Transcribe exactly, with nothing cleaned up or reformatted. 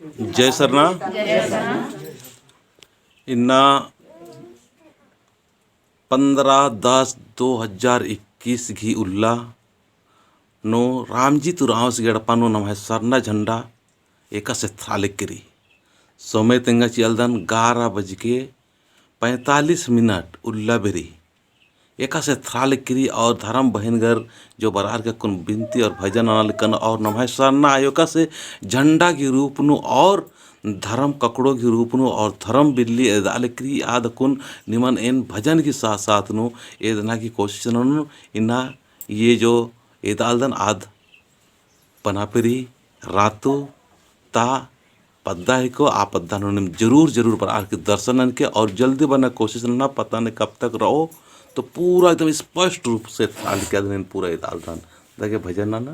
जय सरना। इन्ना पन्द्रह दस दो हजार इक्कीस गही उल्ला नू रामजीत उराँवस गही एड़पा नू नम्है सरना झंडा एकासे एथरा लगी रई। समय तेंगा चिआलदन ग्यारह बजके पैंतालीस मिनट उल्ला बेरी एकासे एथरा लगी रई और धरम बहिनगर जो बरअर के अक्कुन बिनती और भजन नना लगकन और नम्है सरना आयो एकासे झंडा गही रूप नू और धरम ककड़ो गही रूप नू और धरम बिल्ली एदा लगी रई। आद अक्कुन निमन एन भजन गही साथ साथ नू एदना गही कोशिश ननोन। इन्ना ये जो एदालदन आद पनापिरी रातू ता पद्दा हिको, आ पद्दा नू नीम जरूर, जरूर बरअर की दर्शन ननके और जल्दी बरना कोशिश नना, पता नहीं कब तक रओ, तो पूरा एकदम स्पष्ट रूप से एथरा लगी रई, पूरा एदालदन। दगे भजन नना।